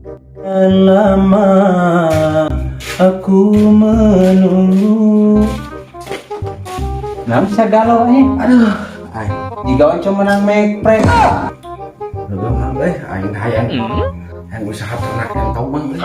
Lama aku menunggu. Nah, bisa galau nih. Aduh, aing. Jika wanco menang mekprek. Aduh, mang euy, aing hayang. Hayang usaha ternak entog, Bang, euy.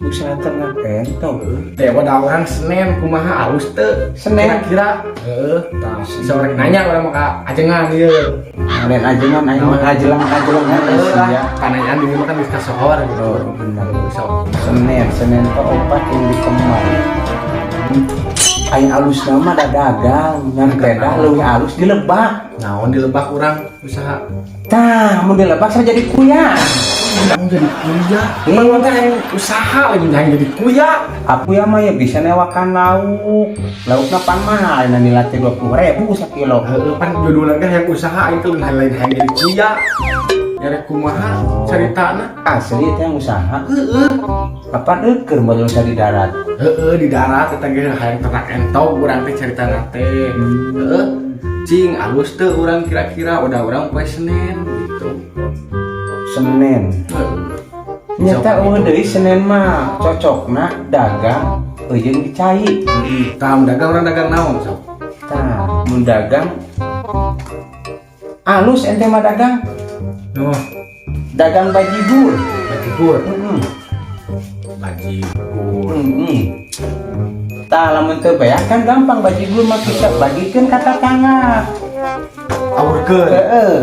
Usaha ternak entog. Teh wadah urang Senin kumaha, alus teu? Senin? Kira-kira. Heeh, tah bisa urang nanya urang mah ka ajengan ieu. Lain ajengan, aing mah ajelang-ajelang Heeh lah, ya. Kananyaan di mah kan geus kasohor gitu. Oh, benar. Sok. Senin, Senin ke opat yang di Kemang. Aing alus nama da dagang, ngan beda leuwih alus di Lebak. Naon di Lebak urang usaha? Tah, mun di Lebak saya jadi kuya. Urang jadi kuya. Iya. Emang teh hayang usaha lagi hayang jadi kuya. Aku ya mah ya bisa newakan lauk. Laukna pan mahal, ayeuna nilai teh 20.000 sakilo. Heeh, pan judulna teh hayang usaha, aing teh lain hayang jadi kuya. Nyari kumaha caritana? Asli teh yang usaha. Heeh. Kapan eueur modal usaha di darat? Heeh, di darat eta ge hayang ternak entog urang teh caritana teh. Heeh. Cing alus teu urang kira-kira udah urang poe Senin gitu. Senin. Heeh. Nyata euweuh deui Senin mah cocokna dagang eujeun di cai. Tah, mun dagang urang dagang naon sok? Tah, mun dagang alus ente mah dagang Noh, dagang bajigur. Bajigur. Heeh. Bajigur. Heeh. Tah, lamun teu beak kan gampang, bajigur mah bisa bagikeun ka tatangga. Awurkeun. Heeh.